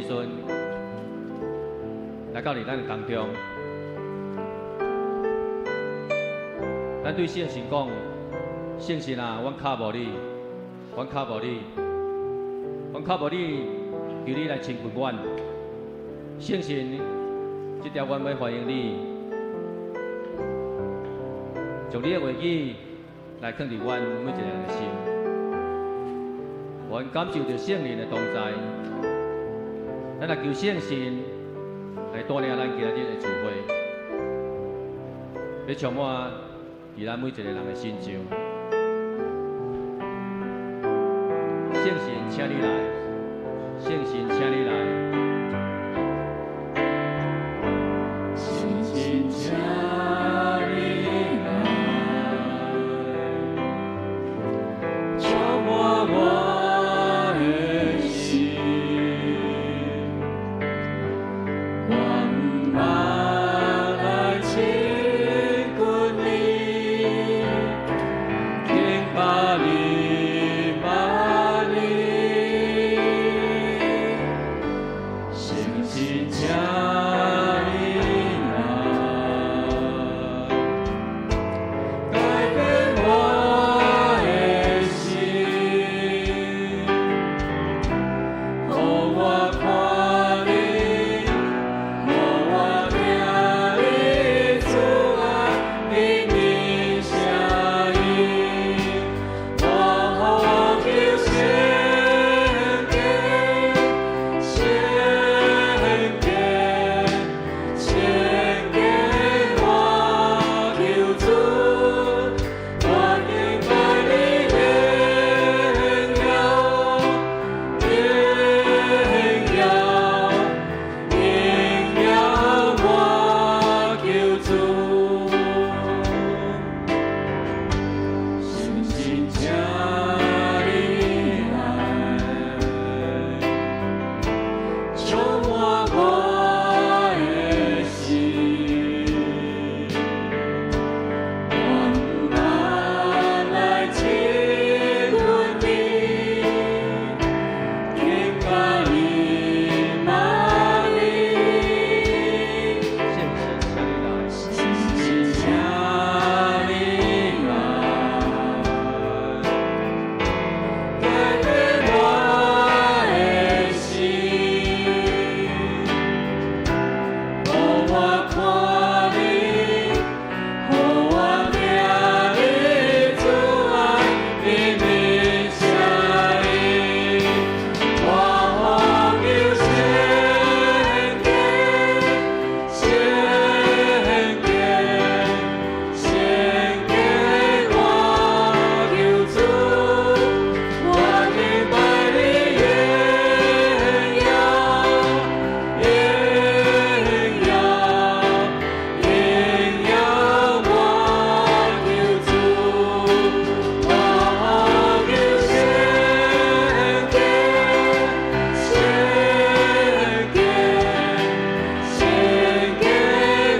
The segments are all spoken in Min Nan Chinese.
時陣來到佇咱的當中。咱對聖神講：聖神啊，阮靠慕你，阮靠慕你，阮靠慕你，求你來親近阮。聖神，這條阮欲歡迎你，將你的話語來囥佇阮每一个人的心，予阮感受著聖靈的同在。咱來求聖神來帶領咱今仔日的聚會，欲充滿佇咱每一个人的心中。聖神，請你來！聖神，請你來！聖神，請你來，充滿我的心，我毋捌來親近你，敬拜你，拜你，聖神，請你來，改變我的心，予我看你，予我聽你主愛的聲音，我呼求聖潔，聖潔，聖潔，我求主，我敬拜你榮耀，榮耀，榮耀我求主。聖神，請你來，充滿我的心，我毋捌來親近你，敬拜你，拜你。聖神，請你來！聖神，請你來，改變我的心，予我看你，予我聽你主愛的聲音，我呼求聖潔，聖潔，聖潔，我求主，我敬拜你榮耀，榮耀，榮耀，我求主，我呼求聖潔，聖潔，聖潔，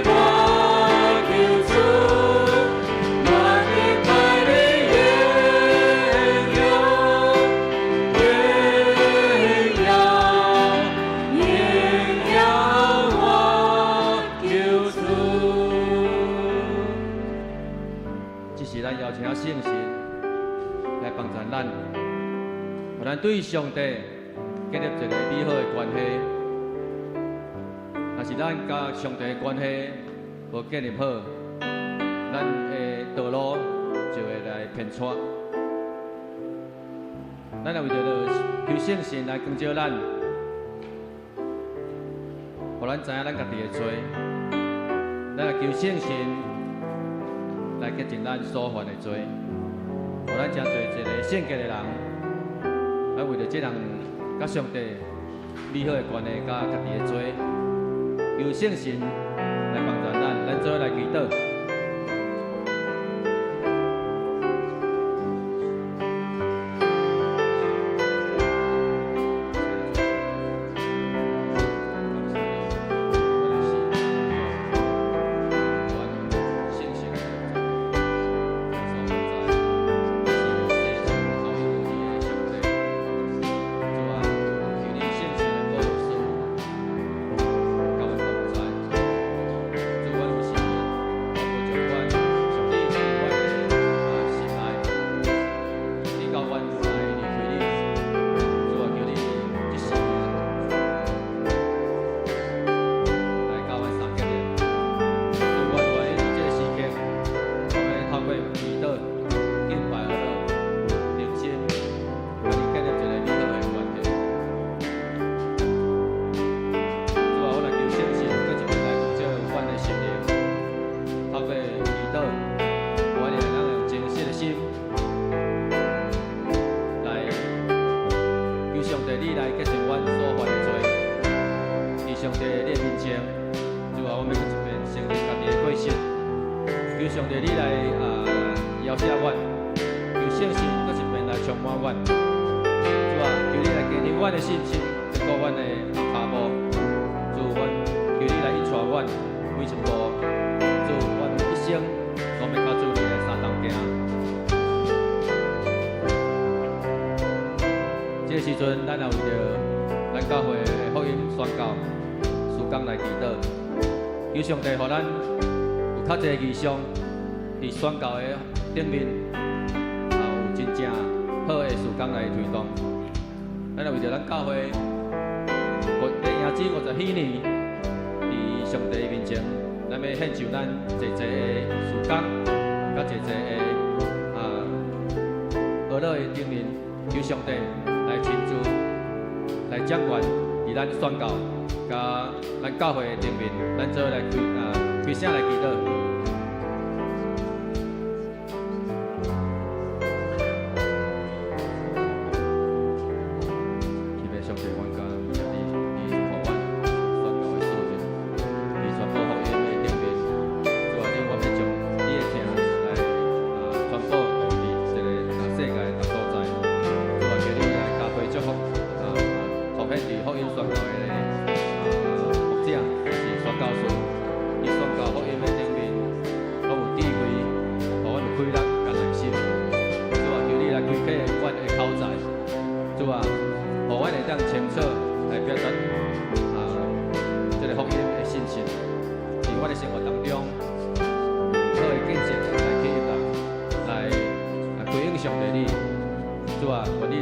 我求主，我敬拜你榮耀，榮耀，榮耀，我求主。這是咱邀請聖神來幫助咱，予咱對上帝建立一个美好的關係。若是咱佮上帝的關係無建立好，咱的道路就會來偏差。咱也為著求聖神來光照咱，予咱知影咱家己的罪。咱來求聖神來潔淨咱所犯的罪，予咱成做一个聖潔的人。咱為著這人佮上帝美好的關係，佮家己的罪，求聖神來幫助咱，咱做伙來祈禱。上帝你的面前，主啊，阮欲閣一遍承認家己的過失，求上帝你來饒赦阮，求聖神閣一遍來充滿阮。主啊，求你來堅定阮的信心，堅固阮的跤步。主，阮求你來引帶阮每一步。主，阮一生攏欲佮主你來相同行。這個時陣，咱也為著咱教會的福音宣教事工來祈禱，求上帝予咱有較濟異象，佇宣教的頂面，也有真正好的事工來推動。咱也為著咱教會，欲迎接50禧年，佇上帝面前，咱欲獻上咱濟濟的事工，佮濟濟的學樂的頂面，求上帝來親自來掌權，佇咱宣教，佮咱教會的頂面，咱做伙來開聲來祈禱。親愛上帝，阮感謝你，你予阮宣教的使命，佇傳播福音的頂面，主啊，你阮欲將你的疼來傳播佇這个世界逐所在。主啊，求你來加倍祝福奉獻佇福音宣教的牧者，抑是宣教士，佇宣教福音的頂面，攏有智慧，予阮有氣力佮耐心。主啊，求你來開啟阮的口才。主啊，予阮會當清楚來表達這个福音的信息，佇阮的生活當中，有好的見證來吸引人，來回應上帝你。主啊，願你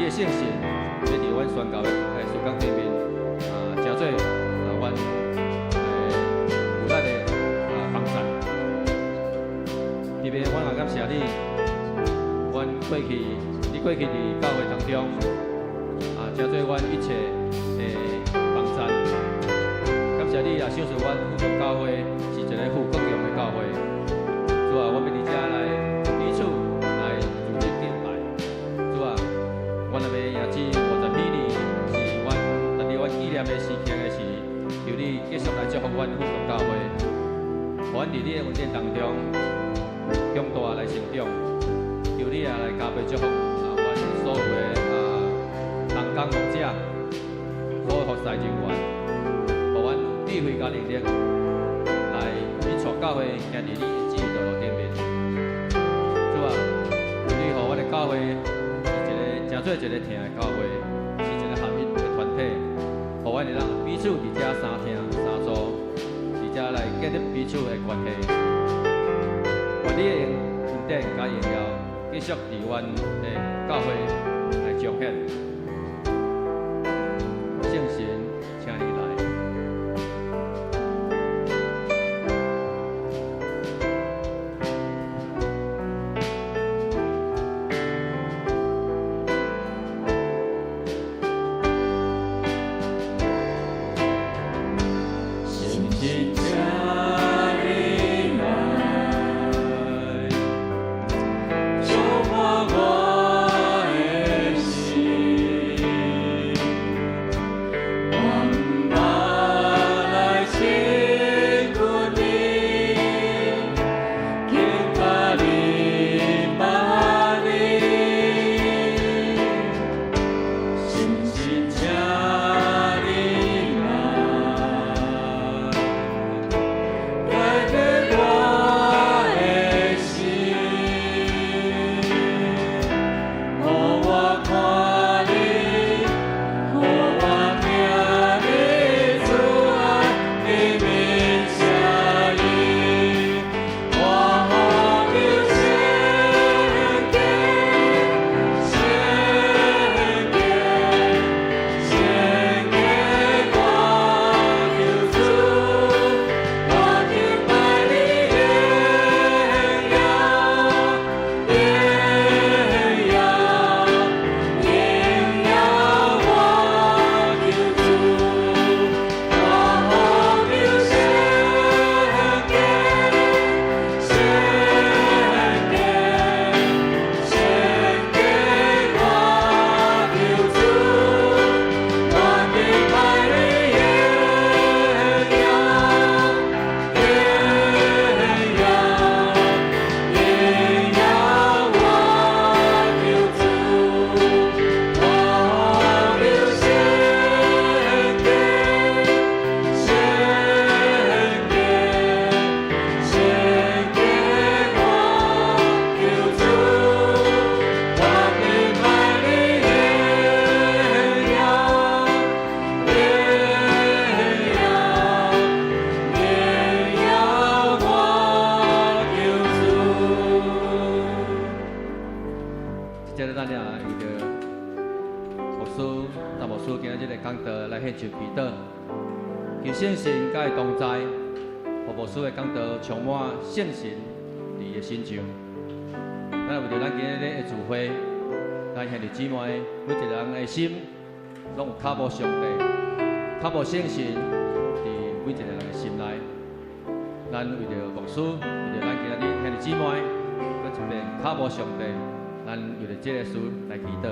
的聖神，欲佇阮宣教的事工頂面，成做阮有力的幫贊。特別阮也感謝你，阮過去，你過去佇教會當中，成做阮一切的幫贊。感謝你也賞賜阮富國教會是一個富國強的教會。主啊，阮欲佇遮來彼此來組織敬拜。主啊，阮若欲迎接50禧年，是阮值得阮紀念的時刻的時，求你繼續來祝福阮富國教會，予阮佇你的恩典當中強大來成長。求你也來加倍祝福阮所有的同工牧者，所有服侍人員，予阮有智慧佮能力來引帶教會行佇你的旨意道路頂面。主啊，求你予阮的教會是一个成做一个疼的教會，是一个合一的團體，予阮會當彼此佇遮相疼相助，佇遮來建立彼此的關係。願你的恩典佮榮耀繼續佇阮的教會來彰顯。聖神，請你來。聖神，請你來，充滿我的心。求祈禱，求聖神佮伊同在，予牧師的講道充滿聖神佇伊的身上。咱為著咱今日的聚會，咱兄弟姊妹每一個人的心，攏有渴慕上帝、渴慕聖神佇每一個人的心內。咱為著牧師，為著咱今日兄弟姊妹，閣一遍渴慕上帝，咱為著這個事來祈禱。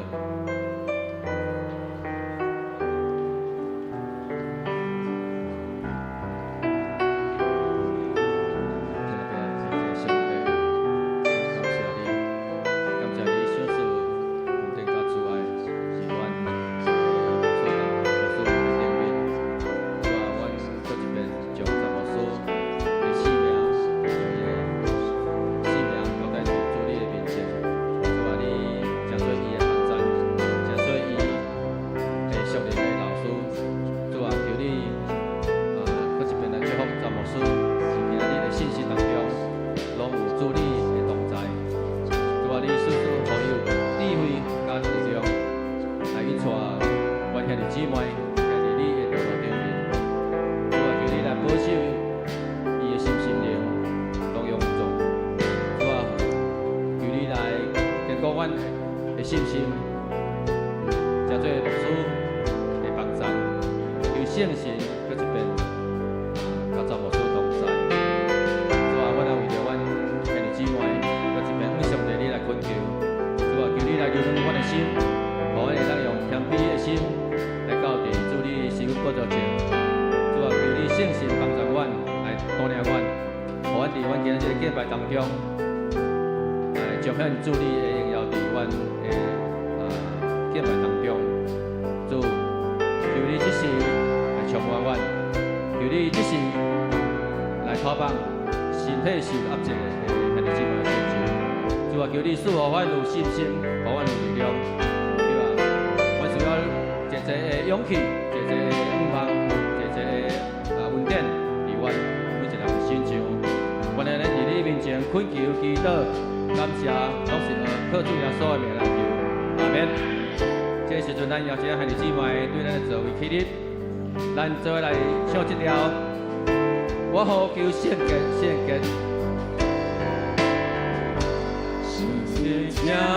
請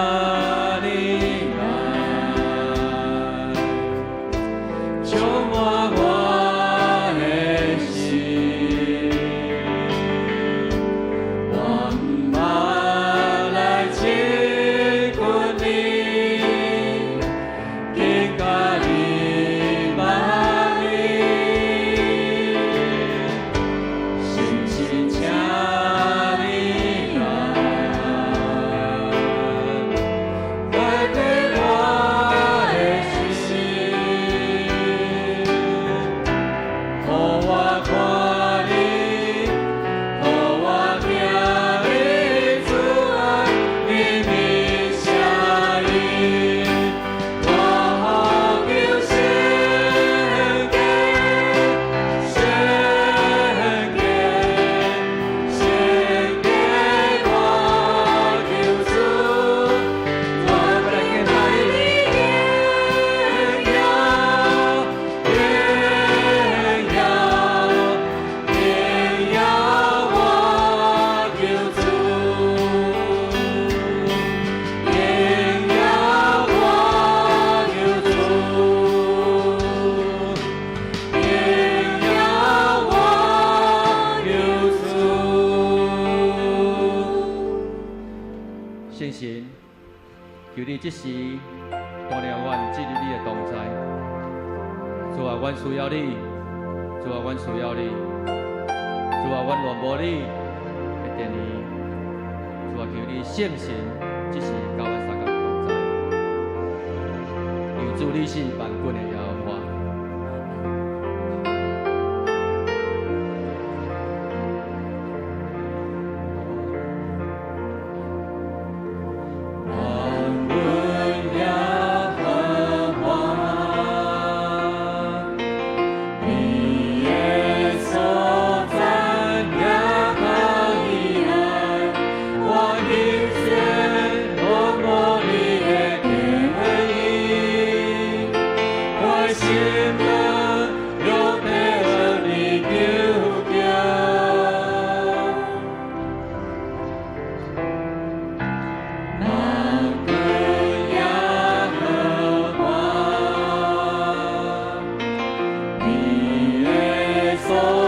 你來，充滿我的心，我毋捌來親近你，更加你捌你，深深請你來。改變我的心，予我看你，予我聽你慈愛绵綿聲音，我呼求聖潔，聖潔，聖潔，我求主，我敬拜你榮耀，榮耀，榮耀我救主，榮耀我救主，榮耀我救主。聖神，求你這時帶領阮進入你的同在。主啊，阮需要你，主啊，阮需要你，主啊，阮若無你會電你。主啊，求你聖神這時佮阮相共同在。因為主你是萬軍的耶和華。萬軍耶和華，你的所在也可以愛，我敬虔渴慕你的殿宇，我的所